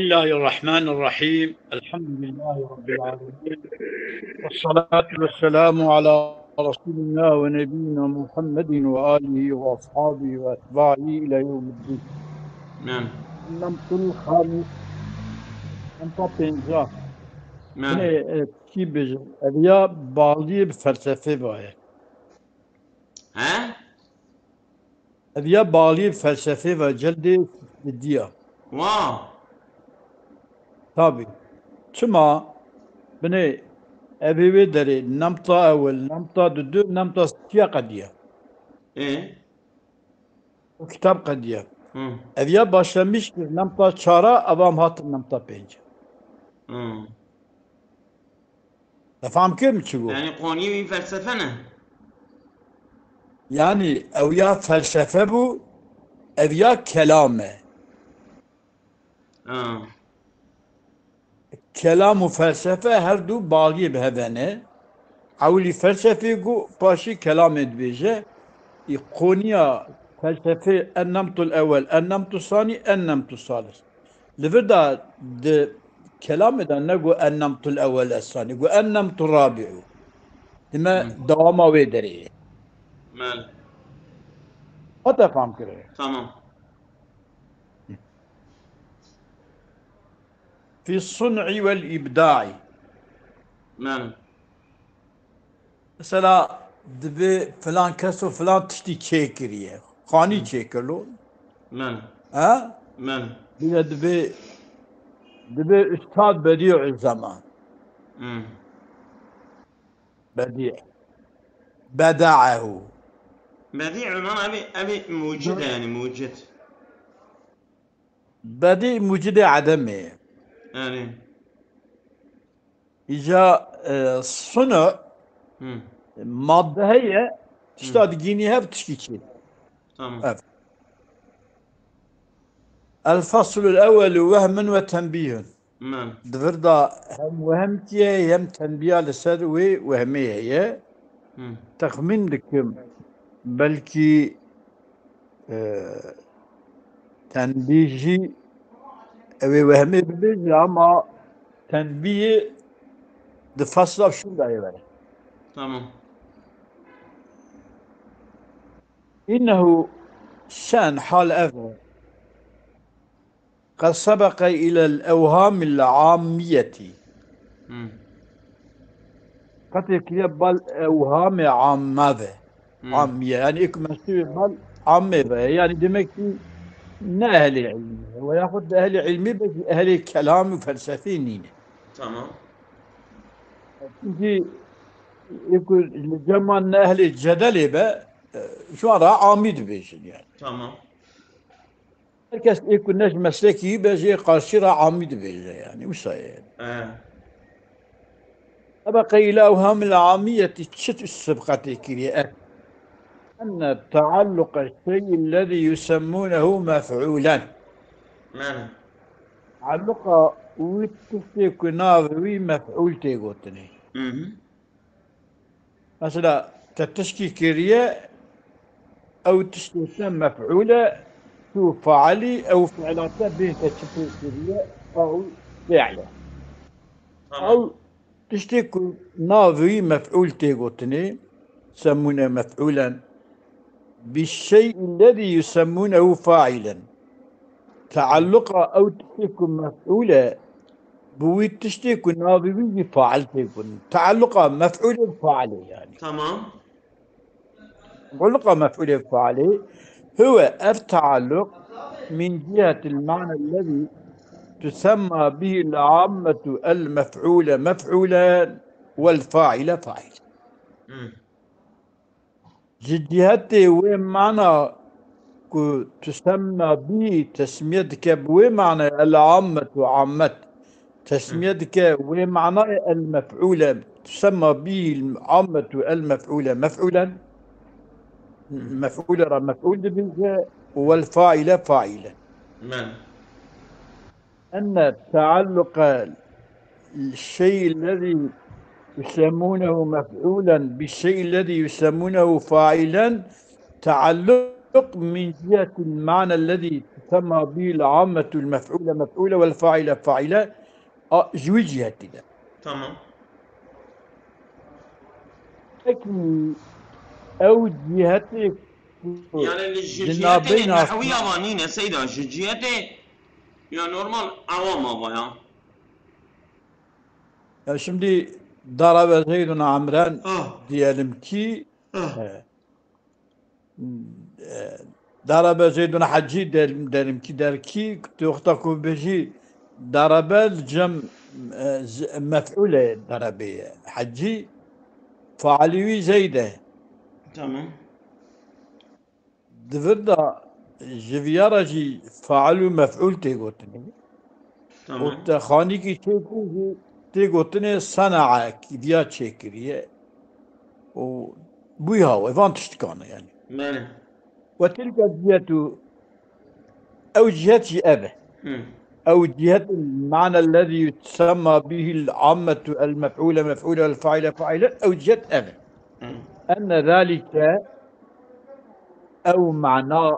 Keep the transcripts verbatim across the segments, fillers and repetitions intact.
الله الرحمن الرحيم. الحمد لله رب العالمين. والصلاة والسلام على رسول الله ونبينا محمد وآله وأصحابه وأتباعه إلى يوم الدين. Amin. Nemtul Xamis. Nemta pênca. Amin. Yine, e, çi bêjim? Ev ya bağlî bi felsefê baye. He? Ev ya bağlî felsefê ve cildê diya. Wa. Tabi. Çima? Binê evê wê derê nemta ewil, nemta dudu, nemta siya qediya. Ê? O kitab qediya. Hı. Ev ya başlamiş kir nemta çara, evam hatin nemta pênc. Hı. Te fam kir min çi got? Yani qoniyê wî felsefe ne? Yani ew ya felsefe bû, ev ya kelam e. Ha. Kelam û felsefe her du bağlî bi hev ne. Ewilî felsefê got, paşî kelamê dibêje. Î qoniya felsefê en nemtul ewel, en nemtul sani, en nemtul salis. Li vir de di kelamê de negot en nemtul ewel es-sani, got en nemtul rabi'u. Dime Hmm. dewama wê derê ye. Mel. Hate fam kire. Tamam. Fi sun'i vel ibda'i. Mel. Mesela, dibê filan kes û filan tiştî çêkiriye. Xanî Hmm. çêkirlo. Men. Ha? Men. Bile dibê, dibê Ustad Bediüzzeman. Hmm. Bedi. Beda'ehu. Bedi'u man evi, evi mucid e yani, mucid. Bedi mucidê edemê. Yani. Îca, e, sunu Hı. madde heye, tişta Hı. digînî hev tişkî çê. Tamam. Ev. El faslul ewwelu wehmun ve tenbihun. Men. Di vir de hem wehm tiye, hem tenbiya li ser wê wehmê heye. Hı. Texmîn dikim, belkî, e, tenbîh jî ew ê wehmê bibêje, ama tenbîhê di fasla şûn de yê were. Tamam. Înnehu şen hal ev e. Qed sebeqe ilel ewhamil ammiyetî. Hmm. Qetê kiriye bal ewhamê amme ve. Hmm. Ammiye. Yani êk mensûbê bal amme ve. Yani demek ki ne ehlê ilmî. Ve yaxud da ehlê ilmî be, ehlê kelam û felsefê nîne. Tamam. Çünkü êk li cema ne ehlê cedelê be, e, şu an ra amî dibêjin yani. Tamam. Her kes ê ku ne ji meslekî wî be, jê qarşî re amî dibêje, yani, wisa ye. He. Sebeqe îlâ ewhamil amiyetî çi sibqetê kiriye? E, enne tealluqe şey'î lezî yusemmûnehu mef'ûlen. Yani. Tealluqa wî tiştê ku navê wî mef'ûl tê gotinê. Hı hı. Mesela, te tişkî kiriye, ew tiştê te mef'ûl e, tu failî, ew fiila te bê te çi pê kiriye, ew fiil e. Tamam. Ew tiştê ku navê wî mef'ûl tê gotinê, semûne mef'ûlen, bi şey'î lezî yusemmûnehu fa'ilen. Tealluqa ew tiştê ku mef'ûl e, bi wî tiştê ku navê wî jî fail tê gotin. Tealluqa mef'ûlê bi failê yani. Tamam. Tealluqa mef'ûlê bi failê. Huwe ev tealluq min cihetil ma'na lezî tusemma bihil ammetu el mef'ûle mef'ûlen vel faile fail. Hmm. Ji cihetê wê mana ku tusemma bî tesmiye dike bi wê manayê el ammet û ammet tesmiye dike wê manayê el mef'ûle tusemma bî ammet û el mef'ûle mef'ûlen mef'ûle re mef'ûl dibêje û wel faîle faîle. Men. Enne tealluqe şey'î lezî yusemmûnehu mef'ûlen bi şey'î lezî yusemmûnehu faîlen tealluq min cihetil ma'na ellezî tusemma bihil ammetul mef'ule mef'ule vel faile faile, a, ji wî cihetî de. Tamam. Peki ew cihetê ku Yani li ji ji cihetê navbeyna nehwiya va nîne Seyda, ji cihetê ya normal awama va ya. Ya şimdi darabe Zeydun Amren Ah. diyelim ki Ah. e, e, darabe Zeydun Hacî derim, derim ki der ki tu wexta ku bêjî darabe li cem e, z- mef'ulê darabê ye. Hacî failî wî Zeyd e. Tamam. Di vir de ji viya re jî fail û mef'ul tê gotinê. Tamam. Û te xanîkî çêkir jî tê gotinê senae, viya çêkiriye. Û bûy hawe, van tiştikan e yani. Belê. Ve tilke cihetu, ew cihet jî ev e. Hı. Ew cihet, ma'na ellezî yusemma bihil ammetu el mef'ule mef'ule el faile faile, ew cihet ev e. Hı. Enne zalike, ew mana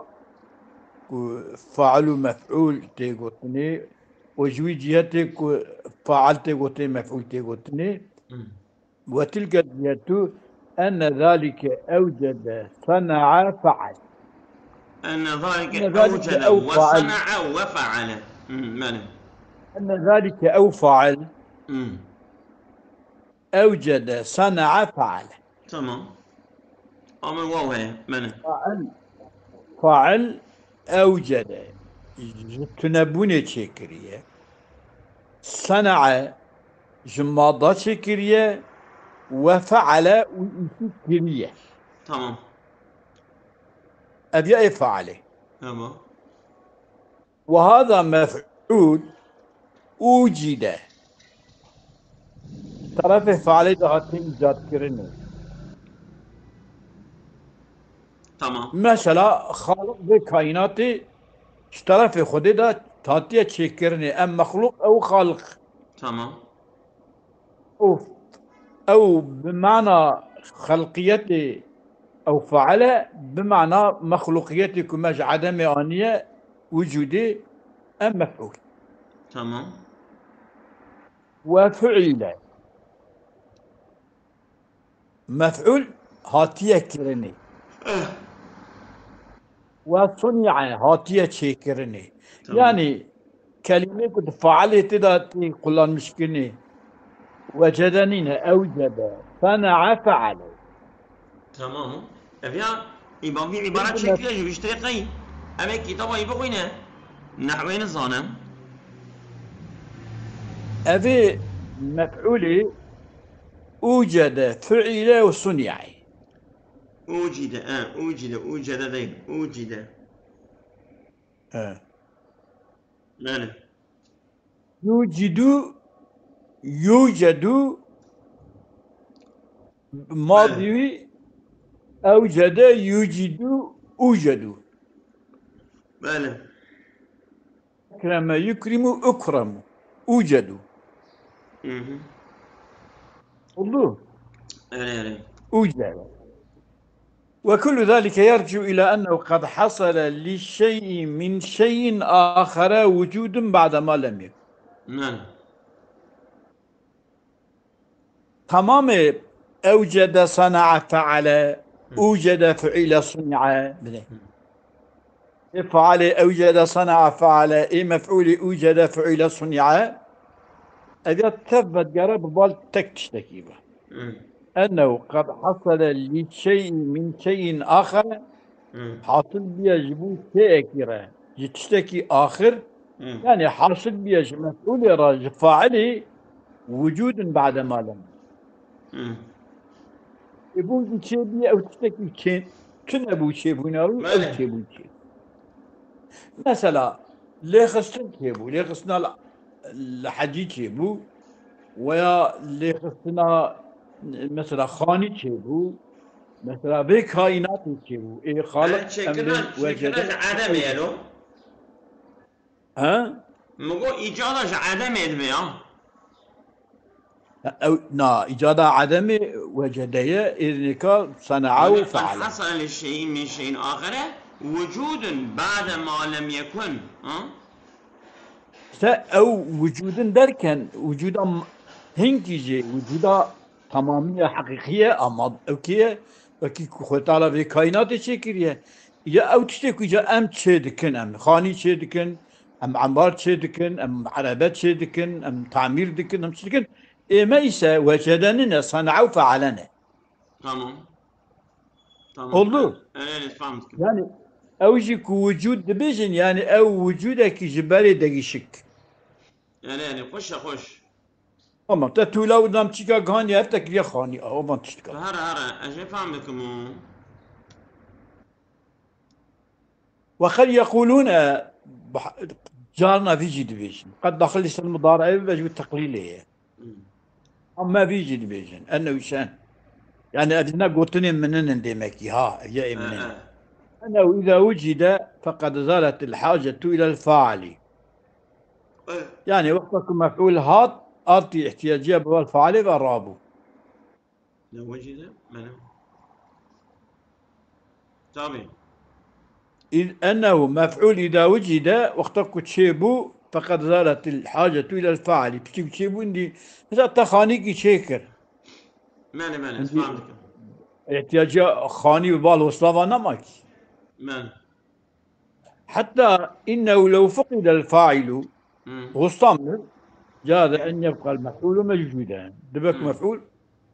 ku fail û mef'ul tê gotinê û ji wî cihetê ku fail tê gotinê, mef'ul tê gotinê, Hı. وتلك الجهة أن ذلك أوجد صنع فعل. أن ذلك أن ذلك أوجد أو فعل. وصنع وفعل. مم، بلى. أن ذلك أو فعل مم. أوجد صنع فعل. تمام. أمر واو هي، بلى. فعل، فعل أوجد. Ji tunebûnê çêkiriye. Senae ji mada çêkiriye, we feale û îşî kiriye. Tamam. Ev ya ê fealê. Tamam. Ve hada mef'ul ucide. Terefê fealê de hatiye îcadkirinê. Tamam. Mesela, Xaliq vê kaînatê ji terefê Xwedê de hatiye çêkirinê. Em mexlûq, ew Xaliq. Tamam. Û ew bi mana xelqiyetê ew faile, bi mana mexlûqiyetê ku me ji edemê aniye wicûdê, em mef'ûl. Tamam. Ve fu'ile. Mef'ul hatiye kirinê. Eh. Ve suni'e hatiye çêkirinê. Tamam. Yani kelîmê ku di failê tê de tê kullanmiş kirinê. Wecede nîne, ewcede, sene'e fe'ale. Tamam. Ev ya, îba-, vî îbaret çêkiriye ji wî ji tê qey. Ev ê kitaba wî bixwîne. Nehwê nizane. Evê mef'ulê ucede, fu'ile û suni'e. Ucide, e, ucide, ucede değil, ucide. E. Yani. Yucidu, yucedu, madî wî, ewcede, yucidu, ucedu. Belê. Ekreme, yukrimu, ukremu. Ucedu. Hı hı. Oldu. Öyle, öyle. Ucede. Ve kullu zalike yercu ila ennehu kad hasale li şey'in min şey'in ahare vucudun ba'de ma lem yekun. Belê. Tamamê ewcede, sena'a, fe'ale, Hı. ucede, fu'ile, suni'e. Bile. Hı. Ê fealê ewcede, sena'a, fe'ale, ê mef'ulê ucede, fu'ile, suni'e. Ev ya tev vedigere bi bal tek tiştekî be. Hı. Ennehu qad hasale li şey'in min şey'in axer, Hı. hasil biye ji bo şey'ekî re, ji tiştekî axir, Hı. yani hasil biye ji mef'ulê re, ji failê, wucudun ba'de ma lem. Hı. E, bûn çêbûye, ew tiştekî çê, tune bû çêbûna wî, ew Belê. çêbûn çê. Mesela, lêxistin çêbû, lêxistina li, li hecî çêbû, veya lêxistina, mesela, xanî çêbû, mesela, vê kaînatê çêbû. Ê, Xaliq, Yani em çêkirina, bê çêkirina wecede ji Edemê ye lo. Ha? Min got îcada ji Edemê dibe ya. Ew, na, îcada Edemê wecedeye, êrnêka sena'a û Yani, fe'ale. Hasale li şey'in min şey'in axere, وجود بعد ما لم يكن. Ha? Îşte ew wicûdin derken, wicûda m- hinkî jî, wicûda temamiye heqîqî ye, ama ew kê ye? Wekî ku Xwedê Teala vê kaînatê çêkiriye. Ya ew tiştê ku îca em çê dikin, em xanî çê dikin, em embar çê dikin, em erebe çê dikin, em tamîr dikin, em çi dikin? Ême îse wecedenine, sene'u fealene. Tamam. Tamam. Oldu. Evet, evet, fahmtık. Yani ew jî ku wicûd dibêjin, yani ew wicûdekî ji berê degîşik. Yani, yani, hoş ya, hoş. Tamam, te tûla û damçîka gihanî hev te kiriye xanî, a, o van tiştika. Hara, hara, ez ê fahmtık mu? Ve qed yequlûne, bah- carna vî jî dibêjin. Qed daxil îsel mudareyê bibe ji bo teqlîlê ye. Ama vî jî dibêjin. Ennehu şen. Yani ev ne gotinên min in demekî ha, ev ya ê min in. Ha, ha. Ennehu îza wucide feqed zaletil hacetu ilel faili. Evet. Yani wexta ku mef'ul hat, artî ihtiyaciya bi wal faili ve rabû. Ne wucide? Benim. Tabii. Îz ennehu mef'ul îda wucide, wexta ku çêbû, feqed zaletil hacetu ilel faili. Piçî ku çêbû, îndî mesela te xanîkî çêkir. Mene, mene, Şimdi- fahmtık. Ihtiyaciya xanî bi bal hoslava nema kî. Mene. Hatta innehu lew fuqidel failu, Hı. hostamir, caze en yebqal mef'ulu mevcuden. Dibek Hı. mef'ul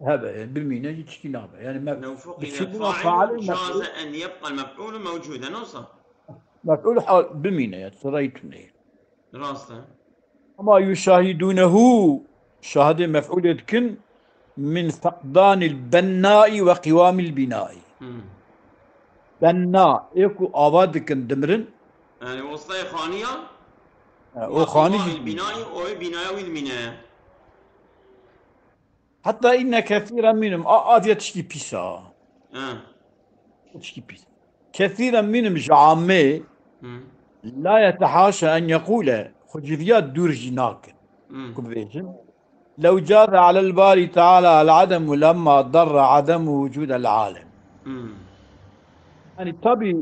hebe, yani bimîne, hiç tiştî nabe. Yani mef- لو bi فقد çûbûna الفاعل failê جاز mef'ul- أن يبقى المفعول موجودا. Olsa. Mef'ul hal bimîne ya, sirayî tune ye. Rast e. Ama yuşahidunehu, şahidê mef'ulê dikin, min feqdanil bennai ve qivamil binai. Hmm. Benna, ê ku ava dikin dimirin. Yani wastayê xaniya, Ha, o xanî jî. Binayê, o binaya wî dimîne. Hatta inne kesiren minhum, a, aviye tişkî pîs a. Ha. Tişkî pîs. Kesiren minhum ji amê, Hı. la yetehaşa en yekule, xwe ji viya dûr jî nakin. Hı. Ku bibêjin, lew caze alel barî teala el ademu lemma darra ademu wucudel alem. Hı. Yani tabi,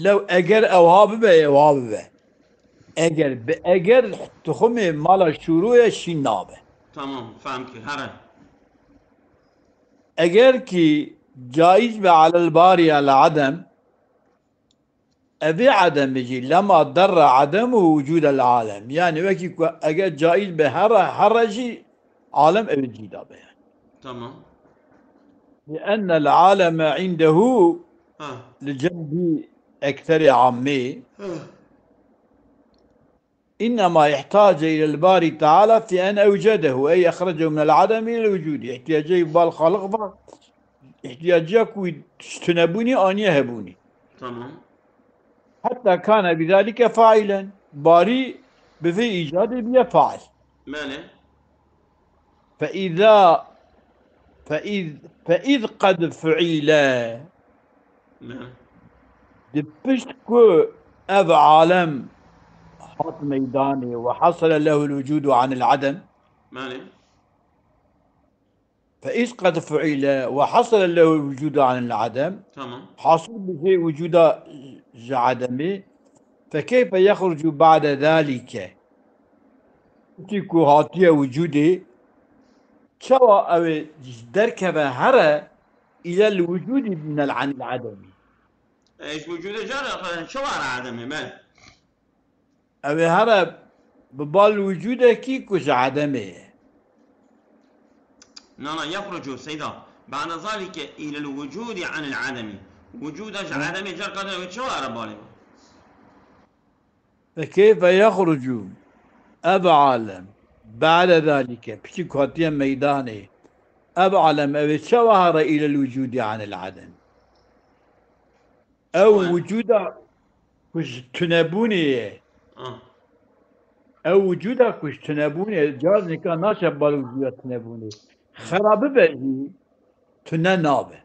lew eger ewha bibe, ewha bibe. Eger bi eger dixumê mala şûrûye şîn nabe. Tamam, fehmkir. Here. Eger ki caiz be alel barî el adem, evê ademê jî lema derre ademu wucudel alem. Yani wekî ku eger caiz be here, here jî alem ev cî dabe yani. Tamam. Li ennel aleme indehu Ha. li cembi ekserê ammê. Ha. إنما احتاج إلى الباري تعالى في أن أوجده، أي أخرجه من العدم إلى الوجود. Îhtiyacê bal Xaliq va, îhtiyacê ku ji tunebûnî aniye hebûnî. Tamam. حتى كان بذلك فاعلا. Barî bi vê îcadê biye fail. Mene. فإذا فإذ فإذ قد فعل. Mene. Di pişt ku ev alem hat meydanê, وحصل له الوجود عن العدم. Mene. فإذ قد فعل وحصل له الوجود عن العدم. Tamam. Hasil bi vê wucuda ji edemê. فكيف يخرج بعد ذلك؟ Wekî ku hatiye wucudê, çawa ew ê derkeve here إلى الوجود من ال- عن العدم؟ E, ji wucudê car çawa re edemê, mene. Ew ê here bi bal wucudekî ku ji edemê ye. Na, na, يخرج سيدا بعد ذلك إلى الوجود عن العدم. Wucuda ji edemê car kadar ew çawa re balê. فكيف يخرج ev alem بعد ذلك؟ Piçî ku hatiye meydanê. Ev alem ew ê çawa here إلى الوجود عن العدم؟ Ew Wê. Wucuda ku ji tunebûnê ye. Ah. Ew wucuda ku ji tunebûnê ye. Caznika naçe bal wucuda tunebûnê. Xera bibe jî tune nabe.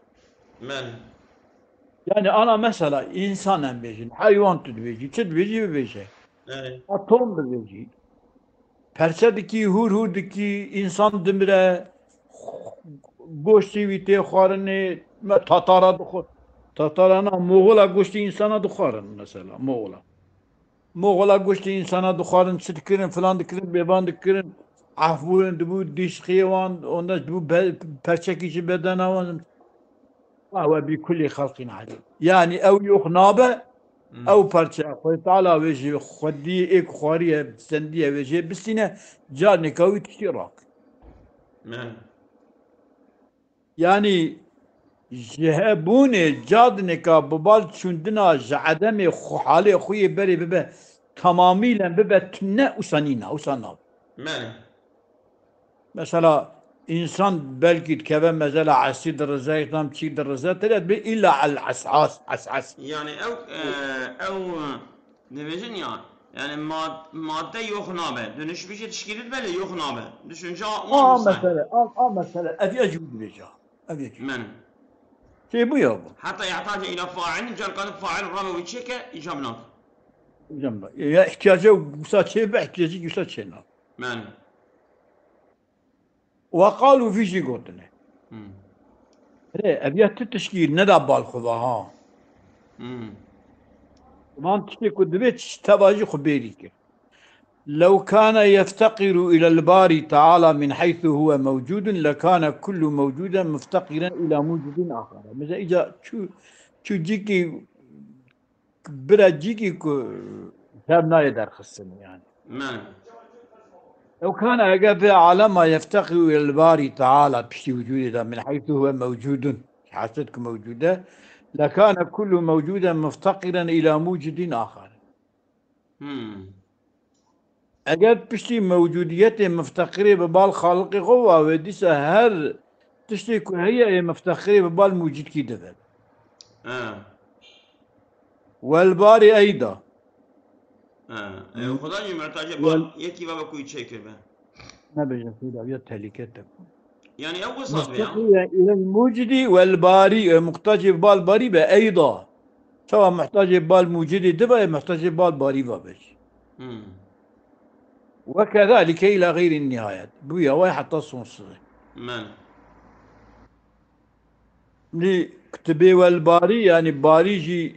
Mene. Yani ana mesela însan em bêjin, heywan tu dibêjî, çi dibêjî bibêje. Evet. Atom bibêjî. Perçe dikî, hûr hûr dikî, însan dimire, goştê wî tê xwarinê, me tatara dixwe. Tatarana, Moxola goştê însana dixwarin mesela, Moxola. Moxola goştê însana dixwarin, çi dikirin, filan dikirin, bêvan dikirin, ehf bûrin, dibû dîş xiyê wan, ondan dibû be-, perçekî ji bedena wan. Ew e bî kulî xelqîn edî. Yanî ew yox nabe, Hmm. ew perçe Xwedê Teala wê ji xwediyê ê ku xwariye, sendiye wê jê bistîne, carnêka wî tiştî rak. Me. Yanî ji hebûnê cadneka bi bal çûndina ji edemê xwe, halê xwe yê berê bibe, tamamîlen bibe tune, wisa nîna, wisa nabe. Me. Mesela, însan belkî dikeve mezela esî dirize, tam çî dirize, tede dibê îlla el esas, esas. Yani ew, e, ew, e, dibêjin ya, yani mad-, madde yok nabe. Dönüşmüşe tişkîlit bele yok nabe. Düşünce A, a mesele, a, a mesele. Ev ya jî dibêje. Ev ya jî. Men. Şey bu ya bu. Hatta yahtace ila fail, car kadar fail rame wî çêke, icab nake. Icab nake. Ya ihtiyaca wisa çê be, ihtiyacı wisa çê nake. Men. Ve qalu vî jî gotine. Hmm. Rê, ev ya tu tişkî neda bal xwe va ha. Hmm. Van tiştê ku divê tişt teva jî xwe bêrî kir. Lew kana yefteqiru ilel bari teala min heythu huwe mewcudun, lekana kullu mewcuden mufteqiren ila mucidin axara. Mesela îca çu, çu cîkî bira cîkî ku tev nayê derxistin yani. Me. Ew kana eger vê alema yefteqiru ilel bari teala piştî wicudê de min heythu huwe mewcudun. Haset ku mewcude. Lekana kullu mewcuden mufteqiren ila mucidin axar. Hmm. Eger piştî mewcudiyetê mifteqirê bi bal Xaliqê xwe ve, wê dîsa her tiştê ku heye ê mifteqirê bi bal mucidkî dibe. Ha. Wel barî eyda. Ha. E, Xuda jî muhtacê Wel- bal yekî ve ku çêkiribe. Nebêje Xuda ya tehlîke te. Yani ew wisa be ya. Muhtacê ilel mucidi wel bari, e, muhtacê bal barî be eyda. Çawa muhtacê bal mucidi dibe, muhtacê bal barî ve be. Hmm. Ve kezalike ila gayri nihayet. Bu ya vay hatta sonsuz. Men. Li kitibê wel barî, yani barî jî,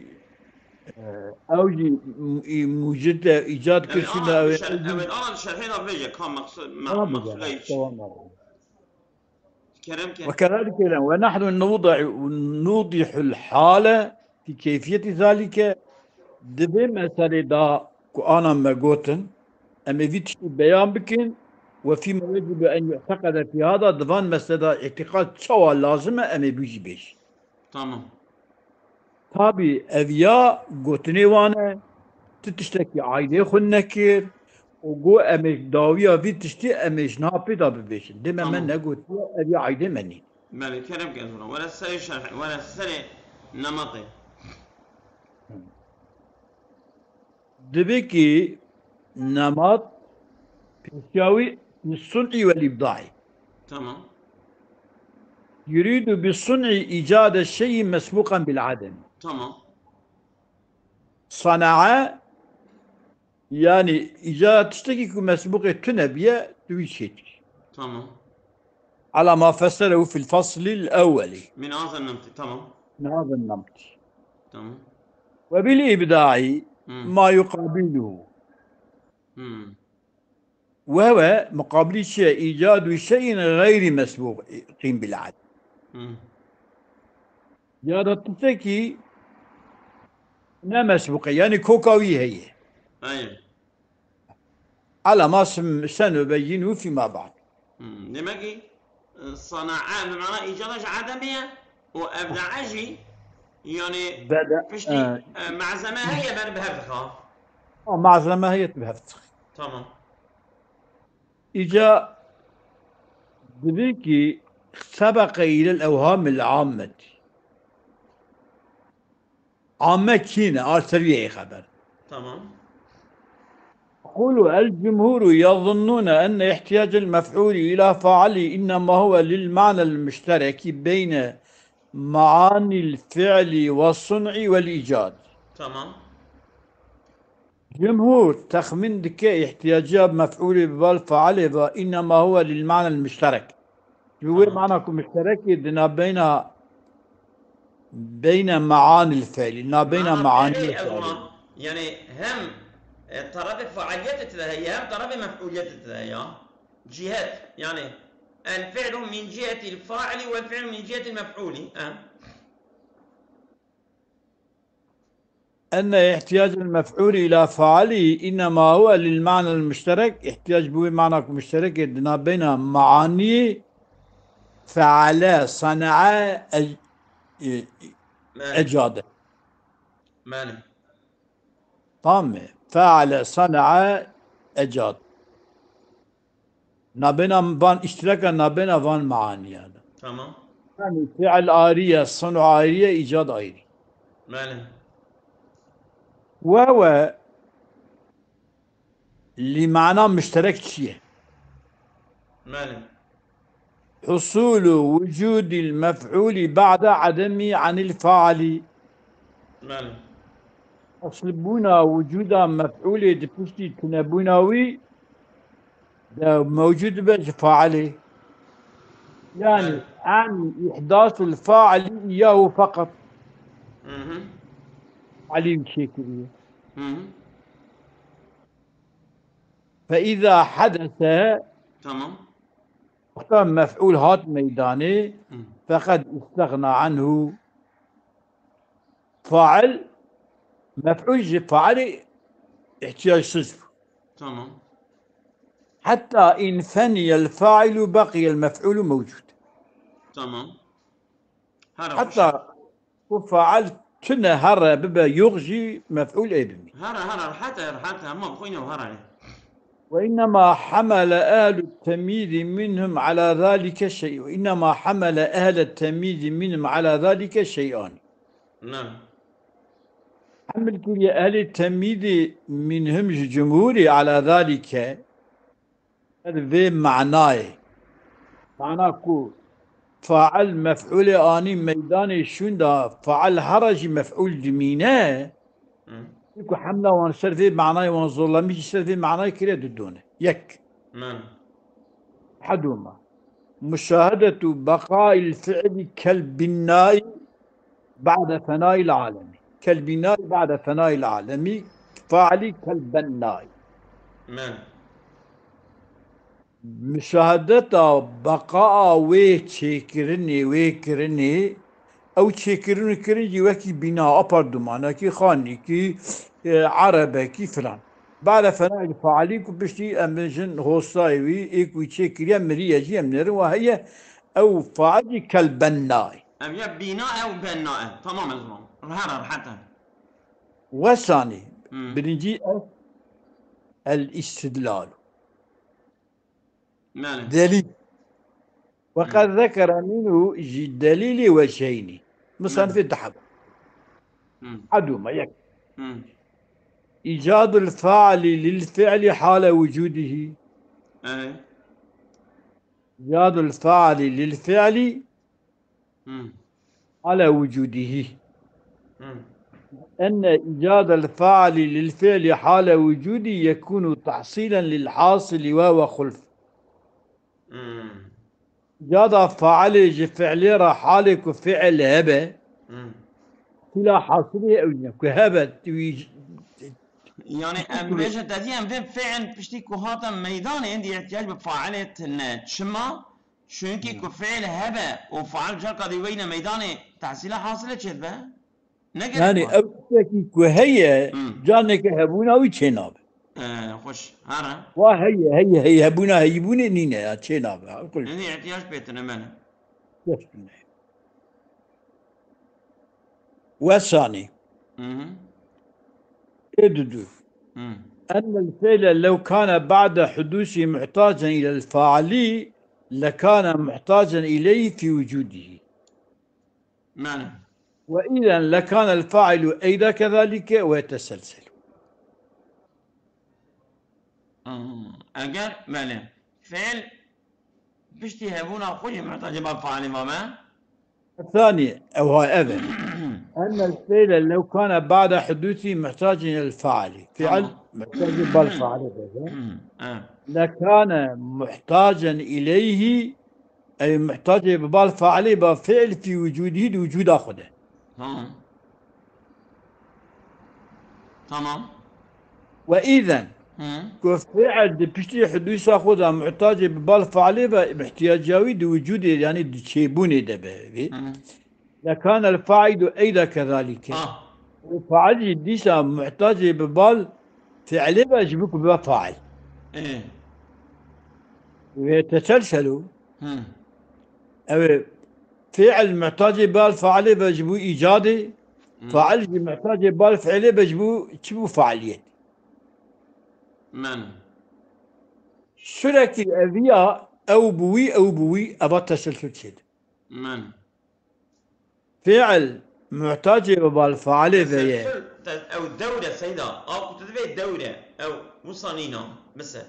e, ew jî mu-, mucid e, îcad kir şûna ew. Ew ana şerhê de bêje, ka meqsud, me-, meqsud e. Kerem ke. Ve kezalike ve nahnu nudihu, nudihul hale fi keyfiyeti zalike. Di vê meselê de ku ana me gotin, em ê vî tiştî beyan bikin, we fîma yecibu en yu'teqede fî hada, di van meselê de îtîqad çawa lazim e, em ê bû jî bêjin. Tamam. Tabî ev ya gotinê wan e, tu tiştekî aydê xwe nekir û got em ê dawiya vî tiştî em ê ji niha pê de bibêjin. Dê me, me Tamam. negotiye, ev ya aydê me nîn. Belê, kerem ke ez were. Were serê şerh, were serê nematê. Divê ki nemat pêşiya wî li sun'î wel îbdaî. Tamam. Yuridu bi sun'i îcade şeyî mesbuqan bil adem. Tamam. Sanae, yani îcada tiştekî ku mesbuqê tune biye, tu wî çêdikî. Tamam. Ala ma fesserehu fil faslil ewweli. Min azan namti, tamam. Min azan namti. Tamam. Ve bil ibdai Hmm. ma yuqabiluhu. Hmm. Ve ve muqabilî çi ye? Îcadu şeyin gayri mesbuq qîm bil ad. Hmm. Ya da tiştekî ne mesbuq e, yani koka wî heye. Aynen. Ala ma sem-, senubeyyinuhu fîma ba'd. Hmm, demek ki, e, sana'a bi mana îcada ji edemê ye û ebda'a jî, yani, Beda-, piştî, e, e, malzeme heye ber bi hev dixe. Ha, malzeme heye bi hev dixe. Tamam. Îca divê ki sebeqe îlel ewhamil ammet. Amme kî ne? Ar ser wî heye xeber. Tamam. Qulu el cumhuru yazunnune enne ihtiyacel mef'uli ila faali innema huve lil ma'nel müştereki beyne maanil fi'li ve sun'i vel icad. Tamam. Cumhur texmîn dike ihtiyaciya mef'ulê bi bal failê ve, innema huve lil ma'nel müşterek. Ji wê Tamam. mana ku müşterekê di navbeyna بين معاني الفعل، nabeyna Mana meaniyê fiilî ez fiilî. wan, yani hem e, tarafê faaliyetê tide heye, hem tarafê mef'uliyetê tide heye. Cihet, yani الفعل من جهة الفاعل والفعل من جهة المفعول. Ha. أن احتياج المفعول إلى فاعله إنما هو للمعنى المشترك، احتياج بوي معنى مشترك nabeyna meaniyê فعل، صنع، e, e, Mane, ecade. mane. Tamam mı? فعل، صنع، ecad. Nabêna van, iştiraka nabêna van meaniya de. Tamam. Yani fiil ayrı, صنع ayrı, icad ayrı. Mane. Ve ve li mana müşterek çiye? Mane. حصول وجود المفعول بعد عدمه عن الفاعل. Mane. Eslbûna, wicûda mef'ûlê di piştî tunebûna wî de mewcûd be ji failê. Yani, Evet. Ani ihdasul faili iyahu fakat. Hı hı. Failî wî çêkiriye. Hı hı. Fe izâ hadese, Tamam. wexta mef'ûl hat meydanê, Hı. feqed istexna anhu. Fail, mef'ûl ji failê ihtiyacsiz bû. Tamam. Hatta in feniyel failu baqiyel mef'ûlu mewcûd. Tamam. Hara Hatta ku fail tune here bibe yox jî mef'ûl ê bimî. Hara, hara, rahat e, rahat e. Ama xwîne hara. Ve innema hamele ehlü temyizi minhum ala zalike şey. Ve innema hamele ehle temyizi minhum ala zalike şey'an. Ne? Hemil kiriye ehlê temyizi minhum ji cumhurî ala zalike. Her vê manayê. Mana ku fail mef'ulê anî meydanê şûnda fail hara jî mef'ul dimîne. Hı. Çiku hemla wan ser vê manayê wan zorlamî jî ser vê manayê kire didone. Yek. Men. Hedûma. Muşahedetu beqail fi'li kel binnai ba'de fenail alemi. Kel binnai ba'de fenail alemi. Faili kel bennai. Men. Muşahedeta beqaa wê çêkirinê, wê kirinê, ew çêkirin û kirin jî wekî bîna, apartmanekî, xanîkî, e, erebekî filan. Ba'de fena failî ku piştî em bêjin hostayê wî, ê ku wî çêkiriye, miriye jî em nêrin wa heye, ew fail jî kel bennayê. Ev ya bîna ew benna e. Tamam ez wan. Rahat rahat e. Wesanî, Hmm. Birincî ev el istidlal. Yani. Delîl. Ve qed zekere minhu ji delîlî weçeynî. Misanfê diheba. Hmm. Hedûma yek. Hmm. Îcadul faili lil fi'li hale wucudihi. Evet. Îcadul faili lil fi'li Hmm. hale wucudihi. Hmm. Enne îcadul faili lil fi'li hale wucudi yekunu tahsilen lil hasili ve ve xulf. Hmm. Îcada failê ji fi'lê re halê ku fi'l hebe, Hmm. sila hasilê ew ne ku hebe wî Yani em bêjin te dî em vê fi'l piştî ku hate meydanê êndî ihtiyac bi failê tine. Çima? Çünkü ku fi'l hebe û fail carka dî weyne meydanê tahsîla hasilê çêdibe. Ne gerek Yani var. Ew tiştekî ku heye, Hmm. carneke hebûna wî çênabe. Ee, xweş. Hara. Wa heye, heye, heye, hebûna heyîbûnê nîne ya, çênabe. Qul. Êndî ihtiyac pê tine men. Wesanî. Hı hı. Ê dudu. Hı. Ennel fi'le lew kana ba'de hudusi muhtacen ilel faili lekana muhtacen ileyhi fi wucudihi. Men. Ve izen lekanel failu eyda kezalike ve teselselu. Hmm. Eger, belê. Fiil piştî hebûna xwe jî muhtacê ba failî mabe. Thani, ew ha ev e. Ennel fi'le lew kana ba'de hudusi muhtacen ilel faili. Fi'l Tamam. muhtacê bal faili be. Hmm. Evet. Lekane muhtacen ileyhi, ew muhtacê bi bal faili ba fi'l fi wucudihi, di wucuda xwe de. Tamam. Tamam. Ve îzen Hı. ku fiil di piştî hudûsa xwe de muhtacê bi bal fiilê ve, ihtiyacê wî di wicûdê, yanî di çêbûnê de be. Hı. Lekane el failu eyda kezalike. Ah. Û fail jî dîsa muhtacê bi bal fiilê be ji bo ku bibe fail. Ê. Ve teselselu. Hı. Ew ê fiil muhtacê bal failê be ji bo îcadê. Hı. Fail jî muhtacê bal fiilê be ji bo çi bo faaliyet. Men. Sürekli eviya ew bi wî, ew bi wî, eva teselsül çêdib. Men. Fiil muhtacê bi bal failê ve ye. Teselsül, te-, ew dewre seyda. A ku tu divê dewre. Ew wisa nîna. Misal.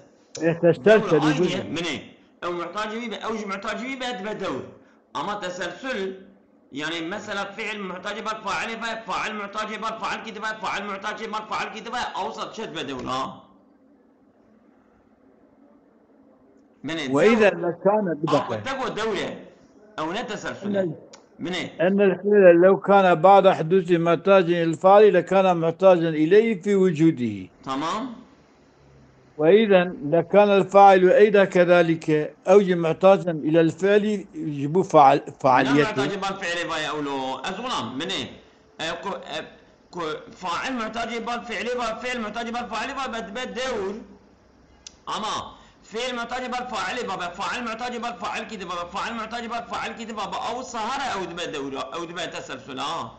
Ve teselsel Dewr aynı bû. Minê. Ew muhtacê wî be, ew jî muhtacê wî be, dibe dewr. Ama teselsül, yani mesela fiil muhtacê bal failê be, fail muhtacê bal fail kî dibe, fail muhtacê bal fail kî dibe, awsa çet be dewr ha. Minê, Ve dewr. îzen lekane, bir Ama dakika. te got dewr e. Ew ne teselsül e. Enne- Minê. Enne el fiile lev kana ba'de hudusi muhtacin il faili lekana muhtacin ileyhi fi vucudihi. Tamam. Ve îzen lekane el failu eyda kezalike. Ew jî muhtacin ilel fiili ji bo faal-, Ne faaliyetê. muhtacê bal fiilê vaye ewlo. Ez ulam, minê. E, ku, e, ku fail muhtacê bal fiilê va, fiil muhtacê bal failê va, be, be dewr. Ama fiil muhtacê bal failê va, be fail muhtacê bal fail kî diva, be fail muhtacê bal fail kî diva, be ew sahara ew dibe dewra, ew dibe teselsula. Ha.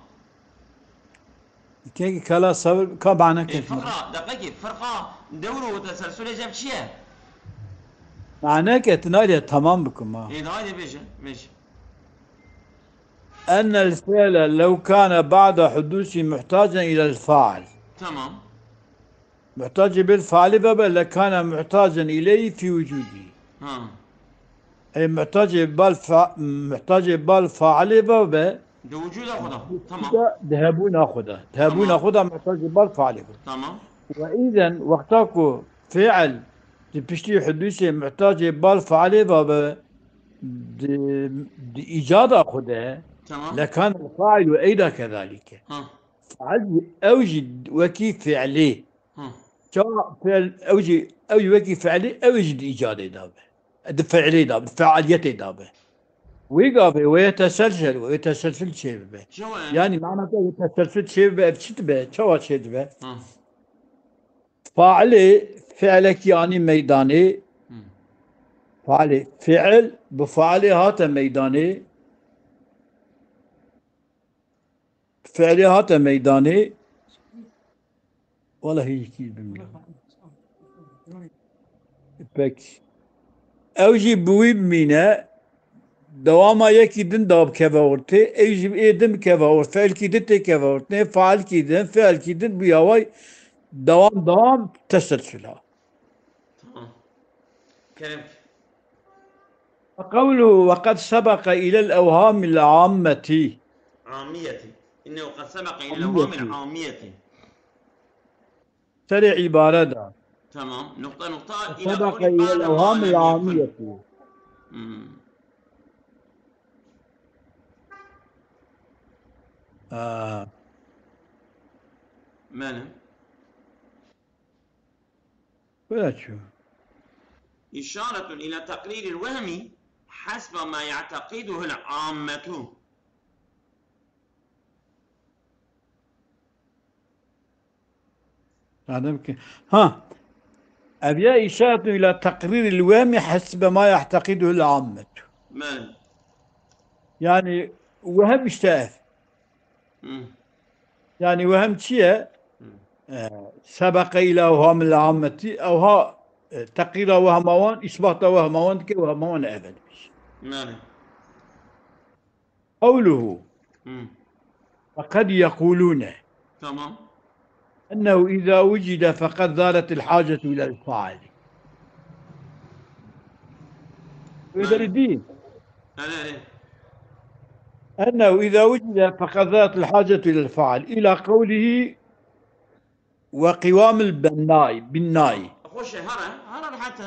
Kekî kala sabir ka mane E, kek. Firqa, deqekî, firqa, dewr û teselsulê jev çi ye? Mane ke tinariye tamam bikim ha. E, haydi bêje, bêje. Enne el fiile lev kana ba'de hudusi muhtacen ilel fail. Tamam. Muhtacê bil failê ve be lekana muhtacen ileyhi fi vucudihi. Ha. Ey muhtacê bal fa-, muhtacê bal failê ve be Di wucuda xwe de. Tamam. da di hebûna xwe de. Di hebûna Tamam. xwe de muhtacê bal failê ve. Tamam. Ve îzen wexta ku fiil di piştî hudûsê muhtacê bal failê ve be di, di îcada xwe de Tamam. lekan failu eyda kezalike. Ha. Fail jî, ew jî wekî fiilê. Ha. Çawa fiil, ew jî, ew jî wekî fiilê, ew jî di îcadê de be. Di fiilê de be, di faaliyetê de be. Wê gavê wê teselsel, wê teselsel çê bibe. Çawa? Yani mana te wê teselsel çê bibe, ev çi dibe, çawa çê dibe? Ha. Failê fiilekî anî meydanê. Hı. Failê fiil bi failê hate meydanê. Fiilê hate meydanê. Wala hî kî bilmiyorum. Pek. Ew jî bi wî bimîne, dewama yekî din da bikeve ortê, ew jî ê din bikeve ortê, fiilkî din têkeve ortê, failkî din, fiilkî din, bi yaway dewam, dewam teselsula. Tamam. Kerem. Qewluhu ve qed sebeqe ilel ewhamil ammeti. Amiyeti. İnnehu qed sebeqe ilel ewhamil amiyeti. Serê îbare da. Tamam. Nokta nokta. Sebeqe ilel ewhamil amiyeti. Hmm. Aa. Bele. Böyle çu. İşaretun ila takriril vehmi hasbe ma ya'taqiduhul ammetu. Madem ki, ha. Ev ya işaretun ila takriril vehmi hasbe ma ya'taqiduhul ammetu. Bele. Yani vehm işte ev. Hı. Yani vehm çi ye? Hı. E, sebeqe ila evhamil ammeti, evha, e, teqrîra vehma wan, îsbata vehma wan dike, vehma wan ev e dibêje. Bele. Qewluhu, Hı. ve qed yequlûne. Tamam. Ennehu izâ wucide feqed zâletil hâcetu ilel faili. Ve Bele. derî dî. Hele hele. Ennehu izâ wucide feqed zâletil hâcetu ilel fail. Îlâ qewlihi ve qivamil bennâi, binnâi. Xoş e, hara, hara rahat e.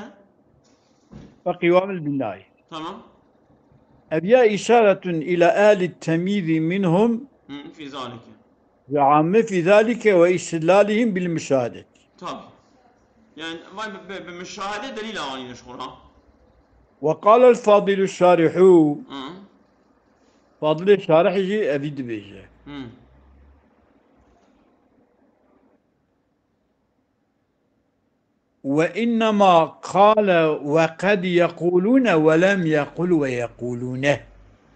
Ve qivamil binnâi. Tamam. Ev ya îşaretun ila ehli temyîzî minhum. Hı, fi zalike. Ve amme fi zalike ve istidlalihim bil müşahadet. Tabii. Yani vay bi, bi, bi müşahede delil anîne ji xwe re. Ve qala el fadilu şarihu. Hı. Fadilê şarih jî evî dibêje. Hı. Ve innema qale ve qed yequlune ve lem yequl ve yequlune.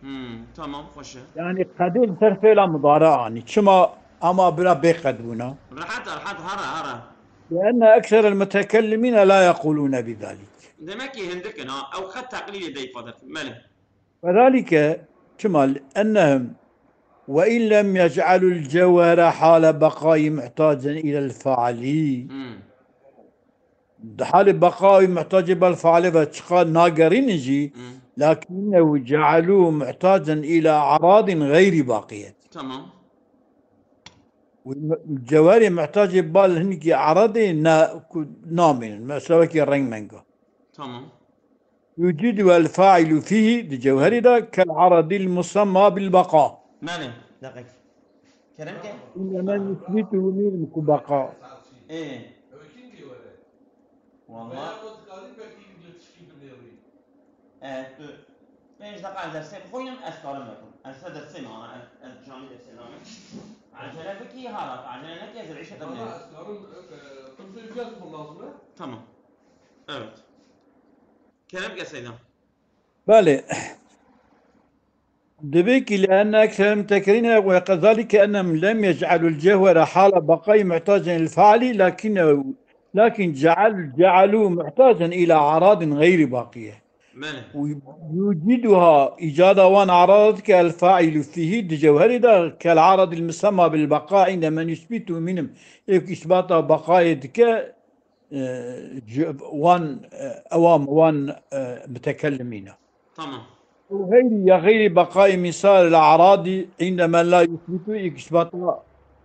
Hmm, tamam, xweş e. Yani qedê li ser fêla mudare anî. Çima ama bira bê qed bûna? Rehet e, rehet, here, here. Lienne ekser el mutekellimîne la yequlune bi zalik. Demek ki hindik in ha, ew qet teqlîlê de îfade dikin. Belê. Ve zalike, çima, liennehum ve in lem yec'alul cewhere hale beqayî muhtacen ilel faali. Hmm. Di halê beqayî muhtacê bel faali ve çiqa nagerînin jî, Hmm. lakinnehu ce'alû muhtacen ila aradin gayri baqiyet. Tamam. Û cewherê muhtacê bal hinkî aradê na, ku namînin. Mesela wekî reng menga. Tamam. Yucidu el fa'ilu fihi di cewherî de kel aradil musamma bil baqa. Belê, deqek. Kerem ke? Illa men yusbitu minkum baqa. Ê. Wallah. E, tu pênc deqa ez dersê bixwînim, ez karim vekim. Ez se dersê me ana, ez, ez canî dersê name. Acele bikî, halat, acele nekî, ez îşe Valla ez karim, e, qisê biraz lazim e. Tamam. Evet. Kerem ke Seyda. Belê. Dibê ki li enne ekser mutekerîne ve qezalike ennem lem yec'alul cewhere hala baqayî muhtacen il faali lakin, lakin ce'al, ce'alû muhtacen ila aradin gayri baqiye. Belê. Û yuciduha, îcada wan arad dike el fa'ilu fihi di cewherî de kel aradil musemma bil baqa inde men yusbitu minim. Êk îsbata baqayê dike, e, ji-, wan, e, ewam, wan, e, mutekellimîne. Tamam. Ew geyri ya geyri beqayî mîsal el aradî inde men la yusbitu, îk îsbata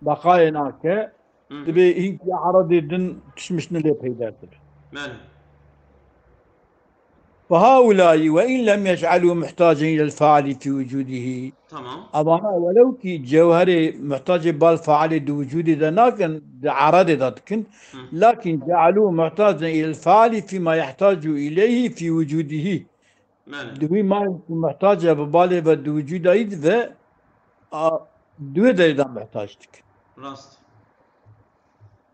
beqayê nake, Hı hı. dibê hinkî aradê din tişmiş nilê peyder dibe. Belê. Fehaulâi ve in lem yec'alû muhtacen ilel faali fî wucûdihî. Tamam. Evana welew ki cewherê muhtacê bal faalê di wucûdê de nakin, di aradê de dikin. Hı. Lakin ce'alû muhtacen ilel faali fîma yehtacu ileyhi fî wucûdihî. Belê. Di wî malê ku muhtac e bi balê ve di wicûda yî dibe, a, di wê derê de muhtac dikin. Rast.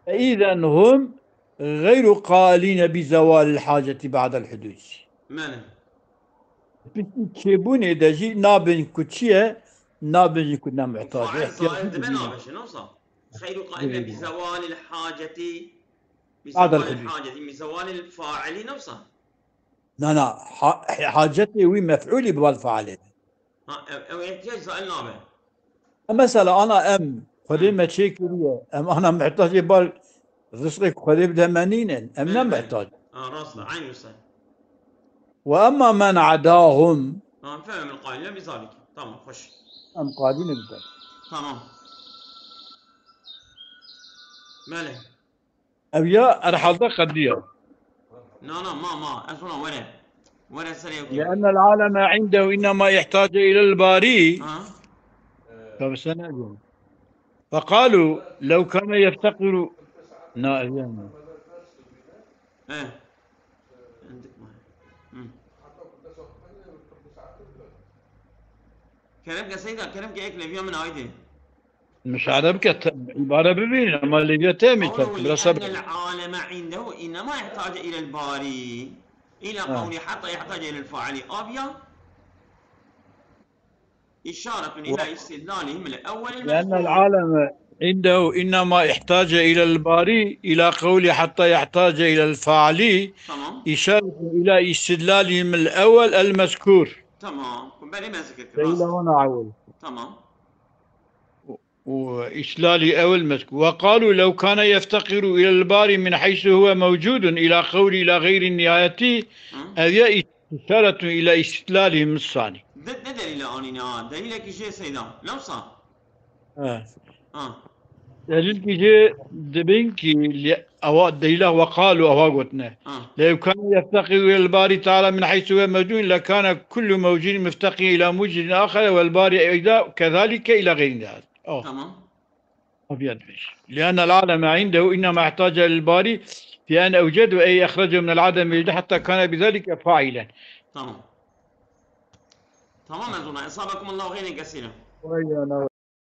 Fe îzen hum geyru qailîne bi zewalil hacetî ba'del hudûs. Belê. Piştî çêbûnê de jî nabin ku çi ye, nabin jî ku ne muhtac e. Fail, ihtiyacı fail dibe nabin. Nabe, ne wisa? Geyru qailîne bi zewalil hacetî, bi zewalil hacetî, bi zewalil failî ne wisa? Na, na, ha-, hacetê wî mef'ûlî bi bal fealê be. Ha, ew, ew ihtiyac zail nabe. E, mesela ana em, Xwedê Hı. me çêkiriye, em ana muhtacê bal rizqê ku Xwedê bide me nînin. Em ne Belê, belê. muhtac. Ha, rast e, eyn wisa. Ve emma men adahum. Ha, fe emel qailîne bi zalîk. Tamam, xweş. Em qailîne bi zalîk. Tamam. Belê. Ev ya herhalde qediya. Na, na, ma, ma. Ez ona were. Were serê ew kê. لأن العالم عنده إنما يحتاج إلى الباري. Ha. Tabi sen ne diyorsun? فقالوا لو كان يفتقر. Na, ev yani. He. Endik ma. Hı. Kerem ke Seyda, kerem ke ek leviya min ayde. Muşahede bike, te-, îbare bibînin, ama lêviya te mî Qawluhu te, li biraz sabir. Ennel aleme indehu innema ihtace ilel barî. Îla Ha. qawlî hatta ihtace ilel failî. Aviya. İşaretun ila istidlalihim el ewwel el Ve ennel mezkur. aleme indehu innema ihtace ilel barî, ila qawlî hatta ihtace ilel failî. Tamam. İşaretun ila istidlalihim el ewwel el mezkur. Tamam. Belê me zikir kir. Rast. Ila wana awil. Tamam. وإشلال أو المسك. وقالوا لو كان يفتقر إلى الباري من حيث هو موجود إلى قول إلى غير النهاية، Hı. أي إشارة إلى استدلالهم الثاني. Di, di delîle anîne ha. Delîlekî jê Seyda. Lewsa. Ha. Ha. Delîlkî jê dibin ki li, ewa delîla وقالوا ewa gotine. Ha. لو كان يفتقر إلى الباري تعالى من حيث هو موجود لكان كل موجود مفتقرا إلى موجود آخر والباري أيضا كذلك إلى غير ذلك. Oh. Tamam. Aviya dibêj. لأن العالم عنده إنما احتاج إلى الباري في أن أوجده، أي أخرجه من العدم وجده حتى كان بذلك فاعلا. Tamam. Tamam ez ona. Esabekumullahu hayran kesîra. Vay ana,